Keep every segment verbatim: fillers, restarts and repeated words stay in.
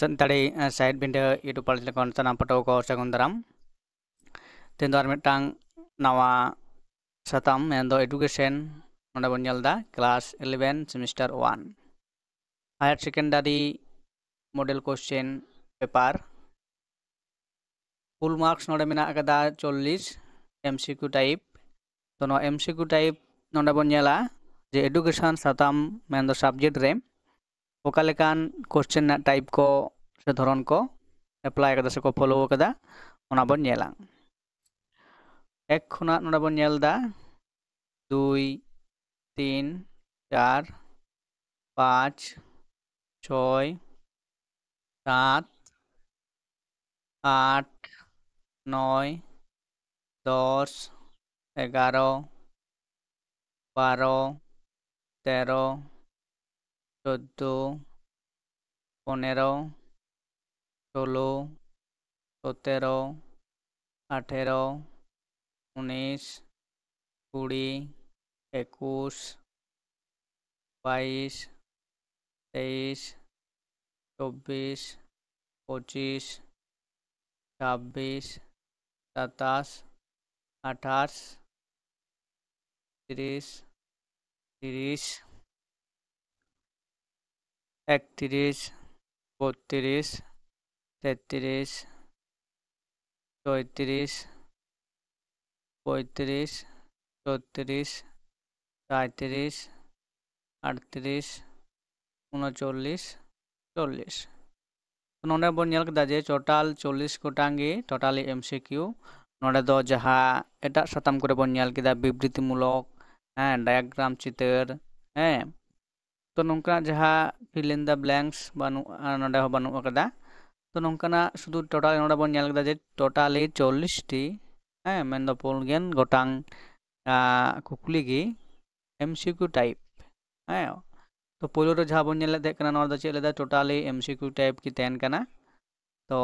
Santali side ᱵᱤᱸᱰᱟᱹ YouTube ᱯᱟᱲᱟ ᱠᱷᱚᱱ ᱥᱟᱱᱟᱢ ᱯᱟᱹᱴᱷᱩᱣᱟᱹ ᱠᱚ ᱥᱟᱹᱜᱩᱱ ᱫᱟᱨᱟᱢ᱾ ᱛᱮᱦᱮᱧ ᱫᱚ ᱟᱨ ᱢᱤᱫᱴᱟᱝ ᱱᱟᱣᱟ ᱥᱟᱛᱟᱢ, ᱢᱮᱱᱫᱚ ᱮᱰᱩᱠᱮᱥᱚᱱ, ᱱᱚᱰᱮ ᱵᱚᱱ ᱧᱮᱞ ᱮᱫᱟ class eleven semester one, higher secondary model question paper᱾ Full marks ᱱᱚᱰᱮ ᱢᱮᱱᱟᱜ ᱟᱠᱟᱫᱟ ᱪᱚᱞᱞᱤᱥ, MCQ type᱾ ᱛᱚ ᱱᱚᱣᱟ MCQ type ᱱᱚᱰᱮ ᱵᱚᱱ ᱧᱮᱞᱟ ᱡᱮ ᱮᱰᱩᱠᱮᱥᱚᱱ ᱥᱟᱛᱟᱢ, ᱢᱮᱱᱫᱚ subject ᱨᱮ ᱚᱠᱟ ᱞᱮᱠᱟᱱ question ᱨᱮᱱᱟᱜ type ᱠᱚ ᱥᱮ ᱫᱷᱚᱨᱚᱱ ᱠᱚ apply ᱠᱟᱫᱟ ᱥᱮᱠᱚ follow ᱠᱟᱫᱟ, ᱚᱱᱟ ᱵᱚᱱ ᱧᱮᱞᱟ᱾ ᱮᱠ ᱠᱷᱚᱱᱟᱜ ᱱᱚᱰᱮ ᱵᱚᱱ ᱧᱮᱞ ᱮᱫᱟ ᱫᱩᱭ, ᱛᱤᱱ, ᱪᱟᱨ, ᱯᱟᱸᱪ, ᱪᱷᱚᱭ, ᱥᱟᱛ, ᱟᱴ, ᱱᱚᱭ, ᱫᱚᱥ, ᱮᱜᱟᱨᱚ, ᱵᱟᱨᱚ, ᱛᱮᱨᱚ, ᱪᱳᱫᱫᱳ, ᱯᱚᱱᱮᱨᱚ, ᱥᱳᱞᱳ, ᱥᱚᱛᱮᱨᱚ, ᱟᱴᱷᱮᱨᱚ, ᱩᱱᱤᱥ, ᱠᱩᱲᱤ, ᱮᱠᱩᱥ, ᱵᱟᱭᱤᱥ, ᱛᱮᱭᱤᱥ, ᱪᱚᱵᱵᱤᱥ, ᱯᱚᱸᱪᱤᱥ, ᱪᱷᱟᱵᱵᱤᱥ, ᱥᱟᱛᱟᱥ, ᱟᱴᱷᱟᱥ, ᱛᱤᱨᱤᱥ, ᱛᱤᱨᱤᱥ, ᱮᱠᱛᱤᱨᱤᱥ, ᱵᱚᱛᱛᱤᱨᱤᱥ, ᱛᱮᱛᱛᱤᱨᱤᱥ, ᱪᱚᱭᱛᱤᱨᱤᱥ, ᱯᱚᱸᱭᱛᱤᱨᱤᱥ, ᱪᱷᱚᱛᱤᱨᱤᱥ, ᱥᱟᱸᱭᱛᱤᱨᱤᱥ, ᱟᱴᱛᱤᱨᱤᱥ, ᱩᱱᱚᱪᱚᱞᱞᱤᱥ, ᱪᱚᱞᱞᱤᱥ᱾ ᱱᱚᱰᱮ ᱵᱚᱱ ᱧᱮᱞ ᱠᱮᱫᱟ ᱡᱮ total ᱪᱚᱞᱞᱤᱥ ᱜᱚᱴᱟᱝ ᱜᱮ totally MCQ᱾ ᱱᱚᱰᱮ ᱫᱚ ᱡᱟᱦᱟᱸ ᱮᱴᱟᱜ ᱥᱟᱛᱟᱢ ᱠᱚᱨᱮ ᱵᱚᱱ ᱧᱮᱞ ᱠᱮᱫᱟ ᱵᱤᱵᱨᱤᱛᱤᱢᱩᱞᱚᱠ, ᱦᱮᱸ, diagram ᱪᱤᱛᱟᱹᱨ, ᱦᱮᱸ, ᱛᱚ ᱱᱚᱝᱠᱟᱱᱟᱜ ᱡᱟᱦᱟᱸ fill in the blanks ᱵᱟᱹᱱᱩᱜᱼᱟ, ᱱᱚᱰᱮ ᱦᱚᱸ ᱵᱟᱹᱱᱩᱜ ᱟᱠᱟᱫᱟ᱾ ᱛᱚ ᱱᱚᱝᱠᱟᱱᱟᱜ ᱥᱩᱫᱷᱩ total ᱱᱚᱰᱮ ᱵᱚᱱ ᱧᱮᱞ ᱠᱮᱫᱟ ᱡᱮ totally ᱪᱚᱞᱞᱤᱥ ᱴᱤ, ᱦᱮᱸ, ᱢᱮᱱᱫᱚ ᱯᱩᱱ ᱜᱮᱞ ᱜᱚᱴᱟᱝ, ᱟᱸ, ᱠᱩᱠᱞᱤ ᱜᱮ MCQ type᱾ ᱦᱮᱸ, ᱛᱚ ᱯᱳᱭᱞᱳ ᱨᱮ ᱡᱟᱦᱟᱸ ᱵᱚᱱ ᱧᱮᱞᱮᱫ ᱛᱟᱦᱮᱸ ᱠᱟᱱᱟ, ᱱᱚᱣᱟ ᱫᱚ ᱪᱮᱫ ᱞᱮᱫᱟ, totally MCQ type ᱜᱮ ᱛᱟᱦᱮᱱ ᱠᱟᱱᱟ᱾ ᱛᱚ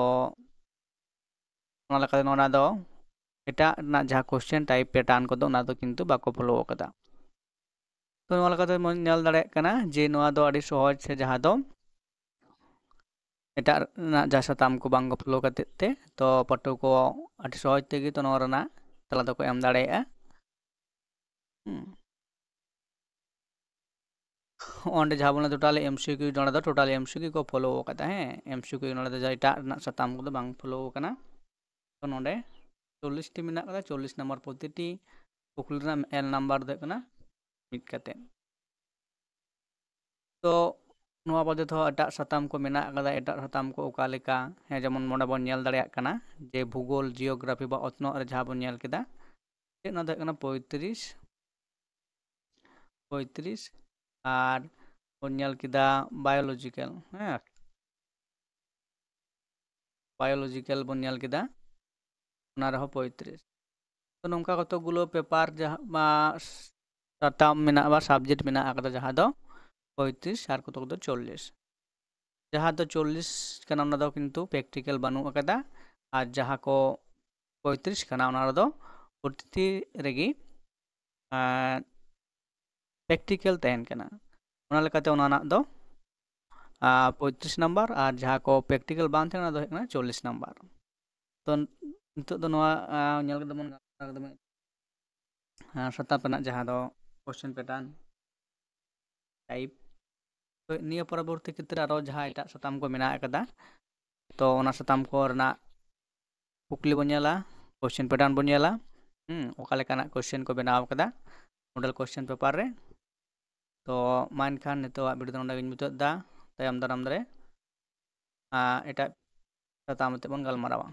ᱚᱱᱟ ᱞᱮᱠᱟᱛᱮ ᱱᱚᱣᱟ ᱫᱚ ᱮᱴᱟᱜ ᱨᱮᱱᱟᱜ ᱡᱟᱦᱟᱸ question type pattern ᱠᱚᱫᱚ ᱚᱱᱟ ᱫᱚ ᱠᱤᱱᱛᱩ ᱵᱟᱠᱚ follow ᱟᱠᱟᱫᱟ᱾ ᱛᱚ ᱱᱚᱣᱟ ᱞᱮᱠᱟᱛᱮ ᱵᱚᱱ ᱧᱮᱞ ᱫᱟᱲᱮᱭᱟᱜ ᱠᱟᱱᱟ ᱡᱮ ᱱᱚᱣᱟ ᱫᱚ ᱟᱹᱰᱤ ᱥᱚᱦᱚᱡ ᱥᱮ ᱡᱟᱦᱟᱸ ᱫᱚ ᱮᱴᱟᱜ ᱨᱮᱱᱟᱜ ᱡᱟᱦᱟᱸ ᱥᱟᱛᱟᱢ ᱠᱚ ᱵᱟᱝ ᱠᱚ ᱯᱷᱳᱞᱳ ᱠᱟᱛᱮᱫ ᱛᱮ, ᱛᱚ ᱯᱟᱹᱴᱷᱩᱣᱟᱹ ᱠᱚ ᱟᱹᱰᱤ ᱥᱚᱦᱚᱡᱽ ᱛᱮᱜᱮ ᱛᱚ ᱱᱚᱣᱟ ᱨᱮᱱᱟᱜ ᱛᱮᱞᱟ ᱫᱚᱠᱚ ᱮᱢ ᱫᱟᱲᱮᱭᱟᱜᱼᱟ᱾ ᱦᱩᱸ᱾ ᱚᱸᱰᱮ ᱡᱟᱦᱟᱸ ᱵᱚᱱ ᱴᱳᱴᱟᱞ ᱮᱢᱥᱤᱠᱤᱭᱩ, ᱱᱚᱰᱮ ᱫᱚ ᱴᱳᱴᱟᱞ ᱮᱢᱥᱤᱠᱤᱭᱩ ᱠᱚ ᱯᱷᱳᱞᱳ ᱟᱠᱟᱫᱟ, ᱦᱮᱸ, ᱮᱢᱥᱤᱠᱤᱭᱩ ᱱᱚᱰᱮ ᱫᱚ ᱮᱴᱟᱜ ᱨᱮᱱᱟᱜ ᱥᱟᱛᱟᱢ ᱠᱚᱫᱚ ᱵᱟᱝ ᱯᱷᱳᱞᱳ ᱟᱠᱟᱱᱟ᱾ ᱛᱚ ᱱᱚᱰᱮ ᱪᱚᱞᱞᱤᱥ ᱴᱤ ᱢᱮᱱᱟᱜ ᱟᱠᱟᱫᱟ, ᱪᱚᱞᱞᱤᱥ ᱱᱟᱢᱵᱟᱨ ᱯᱨᱚᱛᱤᱴᱤ ᱠᱩᱠᱞᱤ ᱨᱮᱱᱟᱜ ᱮᱞ ᱱᱟᱢᱵᱟᱨ ᱫᱚ ᱦᱩᱭᱩᱜ ᱠᱟᱱᱟ ᱢᱤᱫ ᱠᱟᱛᱮ᱾ ᱛᱚ ᱱᱚᱣᱟ ᱵᱟᱫᱮ ᱛᱮᱦᱚᱸ ᱮᱴᱟᱜ ᱥᱟᱛᱟᱢ ᱠᱚ ᱢᱮᱱᱟᱜ ᱟᱠᱟᱫᱟ, ᱮᱴᱟᱜ ᱥᱟᱛᱟᱢ ᱠᱚ ᱚᱠᱟ ᱞᱮᱠᱟ, ᱦᱮᱸ, ᱡᱮᱢᱚᱱ ᱱᱚᱰᱮ ᱵᱚᱱ ᱧᱮᱞ ᱫᱟᱲᱮᱭᱟᱜ ᱠᱟᱱᱟ ᱡᱮ ᱵᱷᱩᱜᱳᱞ, ᱡᱤᱭᱳᱜᱨᱟᱯᱷᱤ ᱵᱟ ᱚᱛᱱᱚᱜ ᱨᱮ ᱡᱟᱦᱟᱸ ᱵᱚᱱ ᱧᱮᱞ ᱠᱮᱫᱟ, ᱪᱮᱫ ᱚᱱᱟ ᱫᱚ ᱦᱩᱭᱩᱜ ᱠᱟᱱᱟ ᱯᱚᱸᱭᱛᱨᱤᱥ, ᱯᱚᱸᱭᱛᱨᱤᱥ, ᱟᱨ ᱵᱚᱱ ᱧᱮᱞ ᱠᱮᱫᱟ ᱵᱟᱭᱳᱞᱚᱡᱤᱠᱮᱞ, ᱦᱮᱸ, ᱵᱟᱭᱳᱞᱚᱡᱤᱠᱮᱞ ᱵᱚᱱ ᱧᱮᱞ ᱠᱮᱫᱟ, ᱚᱱᱟ ᱨᱮᱦᱚᱸ ᱯᱚᱸᱭᱛᱨᱤᱥ᱾ ᱛᱚ ᱱᱚᱝᱠᱟ ᱠᱚᱛᱚᱠ ᱜᱩᱞᱳ ᱯᱮᱯᱟᱨ ᱡᱟᱦᱟᱸ ᱵᱟ ᱥᱟᱛᱟᱢ ᱢᱮᱱᱟᱜᱼᱟ ᱵᱟ ᱥᱟᱵᱡᱮᱠᱴ ᱢᱮᱱᱟᱜ ᱟᱠᱟᱫᱟ, ᱡᱟᱦᱟᱸ ᱫᱚ ᱯᱚᱸᱭᱛᱨᱤᱥ ᱟᱨ ᱠᱚᱛᱚᱠ ᱫᱚ ᱪᱚᱞᱞᱤᱥ᱾ ᱡᱟᱦᱟᱸ ᱫᱚ ᱪᱚᱞᱞᱤᱥ ᱠᱟᱱᱟ, ᱚᱱᱟ ᱫᱚ ᱠᱤᱱᱛᱩ ᱯᱨᱮᱠᱴᱤᱠᱮᱞ ᱵᱟᱹᱱᱩᱜ ᱟᱠᱟᱫᱟ, ᱟᱨ ᱡᱟᱦᱟᱸ ᱠᱚ ᱯᱚᱸᱭᱛᱨᱤᱥ ᱠᱟᱱᱟ, ᱚᱱᱟ ᱨᱮᱫᱚ ᱯᱨᱚᱛᱤᱴᱤ ᱨᱮᱜᱮ ᱯᱨᱮᱠᱴᱤᱠᱮᱞ ᱛᱟᱦᱮᱱ ᱠᱟᱱᱟ᱾ ᱚᱱᱟ ᱞᱮᱠᱟᱛᱮ ᱚᱱᱟ ᱨᱮᱱᱟᱜ ᱫᱚ ᱯᱚᱸᱭᱛᱨᱤᱥ ᱱᱟᱢᱵᱟᱨ, ᱟᱨ ᱡᱟᱦᱟᱸ ᱠᱚ ᱯᱨᱮᱠᱴᱤᱠᱮᱞ ᱵᱟᱝ ᱛᱟᱦᱮᱱᱟ, ᱚᱱᱟ ᱫᱚ ᱦᱩᱭᱩᱜ ᱠᱟᱱᱟ ᱪᱚᱞᱞᱤᱥ ᱱᱟᱢᱵᱟᱨ᱾ ᱛᱚ ᱱᱤᱛᱚᱜ ᱫᱚ ᱱᱚᱣᱟ ᱧᱮᱞ ᱠᱟᱛᱮ ᱵᱚᱱ ᱜᱟᱞᱢᱟᱨᱟᱣ ᱠᱮᱫᱟ ᱥᱟᱛᱟᱢ ᱨᱮᱱᱟᱜ ᱡᱟᱦᱟᱸ ᱫᱚ ᱠᱚᱥᱪᱮᱱ ᱯᱮᱴᱟᱨᱱ ᱴᱟᱭᱤᱯ᱾ ᱛᱚ ᱱᱤᱭᱟᱹ ᱯᱚᱨᱚᱵᱚᱨᱛᱤ ᱠᱷᱮᱛᱨᱮ ᱟᱨᱚ ᱡᱟᱦᱟᱸ ᱮᱴᱟᱜ ᱥᱟᱛᱟᱢ ᱠᱚ ᱢᱮᱱᱟᱜ ᱟᱠᱟᱫᱟ, ᱛᱚ ᱚᱱᱟ ᱥᱟᱛᱟᱢ ᱠᱚ ᱨᱮᱱᱟᱜ ᱠᱩᱠᱞᱤ ᱵᱚᱱ ᱧᱮᱞᱟ, ᱠᱚᱥᱪᱮᱱ ᱯᱮᱴᱟᱨᱱ ᱵᱚᱱ ᱧᱮᱞᱟ, ᱦᱩᱸ, ᱚᱠᱟ ᱞᱮᱠᱟᱱᱟᱜ ᱠᱚᱥᱪᱮᱱ ᱠᱚ ᱵᱮᱱᱟᱣ ᱟᱠᱟᱫᱟ ᱢᱚᱰᱮᱞ ᱠᱚᱥᱪᱮᱱ ᱯᱮᱯᱟᱨ ᱨᱮ᱾ ᱛᱚ ᱢᱟ ᱮᱱᱠᱷᱟᱱ ᱱᱤᱛᱚᱜᱟᱜ ᱵᱷᱤᱰᱤᱭᱳ ᱫᱚ ᱱᱚᱰᱮ ᱜᱤᱧ ᱢᱩᱪᱟᱹᱫ ᱮᱫᱟ᱾ ᱛᱟᱭᱚᱢ ᱫᱟᱨᱟᱢ ᱨᱮ ᱮᱴᱟᱜ ᱥᱟᱛᱟᱢ ᱟᱛᱮ ᱵᱚᱱ ᱜᱟᱞᱢᱟᱨᱟᱣᱟ᱾